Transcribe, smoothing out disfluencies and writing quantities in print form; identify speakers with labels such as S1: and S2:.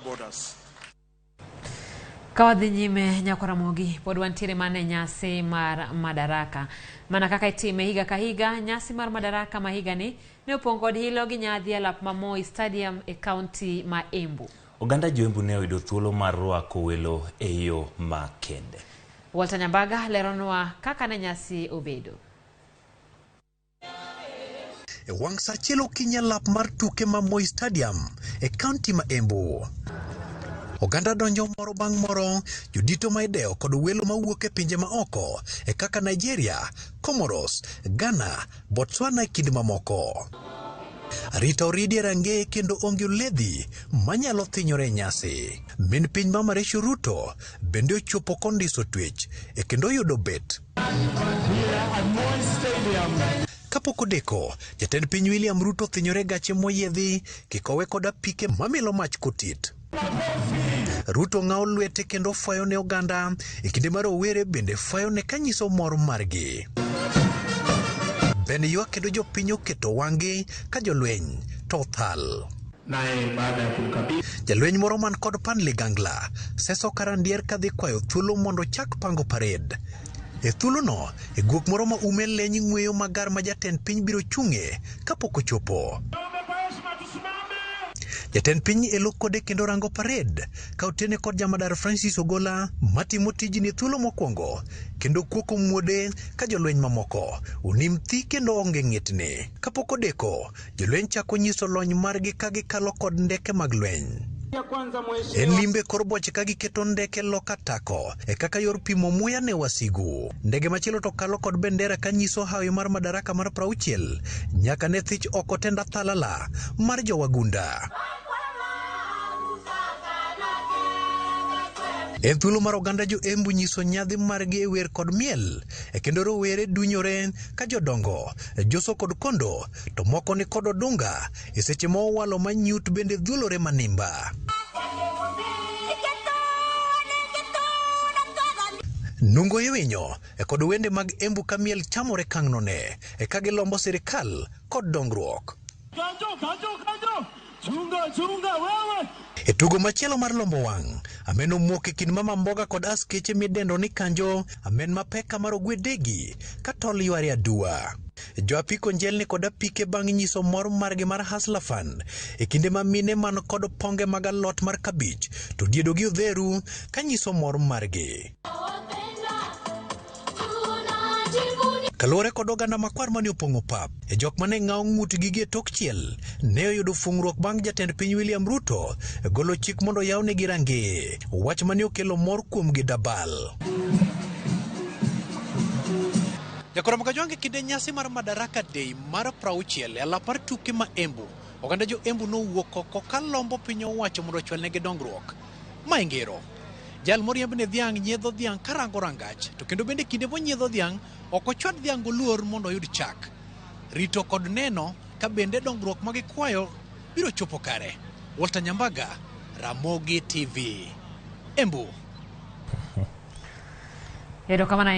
S1: borders.
S2: Ka wadhi nyime Nyakwaramogi, pod wantiere mana e nyasi mar Madaraka. Mana kaka itime higa ka higa, nyasi mar Madaraka ma higani ne opong' kod hilo gi nyadhi e lap ma Moi Stadium e kaunti ma Embu.
S3: Oganda jo-Embu ne oyudo thuolo mar rwako welo e yo makende.
S2: Walter Nyambaga leronwa kaka ne nyasi obedo.
S4: E wang' sa achiel okinyi e lap mar tuke ma Moi Stadium e kaunti ma Embu. Oganda donjo moro bang' moro, jodito ma idewo kod welo mawuok e pinje ma oko e kaka Nigeria, Comoros, Ghana, Botswana e kind mamoko. Arita oridi e rangeye kendo onge oledhi manyalo thinyore e nyasi. Min piny Mama Rachel Ruto bende ochopo kondiso twech e kendo oyudo bet. Kapok odeko, jatend piny William Ruto thinyore gache moyiedhi kikowe kod apike mamilo mach kotit. Ruto ng'awo lwete kendo fwayo ne oganda e kinde ma rowere bende fwayo ne kanyiso mor margi. Ben ywak kendo jopiny oketo wang'gi ka jolweny to othal. Jalweny moro man kod pan ligangla seso karandier kadhi kwayo thuolo mondo ochak pango parade. E thuolono, e guok moro ma ume leny ng'weyo magar ma jatend piny biro chung'e kapok ochopo. Jatend piny elo kode kendo rango parade ka otene kod jamadar Francis Ogola matimo tijni thuolo mokwongo kendo kuoko muode ka jolweny mamoko onim thi kendo onge ng'itni. Kapok odeko, jolweny chako nyiso lony margi ka gikalo kod ndeke mag lweny. En limbe kor boche ka giketo ndeke loka tako e kaka yor pimo muya ne wasigu. Ndege machielo to kalo kod bendera ka nyiso hawi mar madaraka mar 60 nyaka ne thich oko tend athalala mar jowagunda. En thuolo mar oganda jo Embu nyiso nyadhi margi e wer kod miel e kendo rowere dunyore ka jodongo joso kod kondo to moko ni kod odunga e seche ma owalo ma nyut bende dhulore manimba. Nungo iwinyo e kod wende mag Embu ka miel chamore kangnone e ka gilombo sirikal kod dongruok. E tugo machielo mar lombo wang', amen omok e kind mama mboga kod askeche midendo ni kanjo, amen mapek ka mar ogwe degi ka tol yware aduwa. Jo apiko njelni kod apike bang' nyiso mor margi mar Hustler Fund e kinde ma mine man kod ponge mag alot mar kabich to diedo gi odheru ka nyiso mor margi. Kaluwore kod oganda makwar mane opong'o pap, e jok mane ng'awo ng'utgi gi e tok chiel ne oyudo fung'ruok bang' jatend piny William Ruto golo chik mondo oyawnegi rangeye, wach mane okelo mor kuomgi dabal. Jakoro Kajwang' e kinde nyasi mar Madaraka Day mar 60 e alap mar tuke ma Embu, oganda jo Embu nowuok oko ka lombo piny owacho mondo ochwalnegi dongruok. Ma e ngero. Jal moriemb ne dhiang' nyiedho dhiang' karango rangach, to kendo bende kinde monyiedho dhiang' ok ochwad dhiang' goluor mondo oyud chak. Rito kod neno ka bende dongruok ma gikwayo biro chopo kare. Walter Nyambaga, Ramogi TV, Embu.
S2: Erokamano.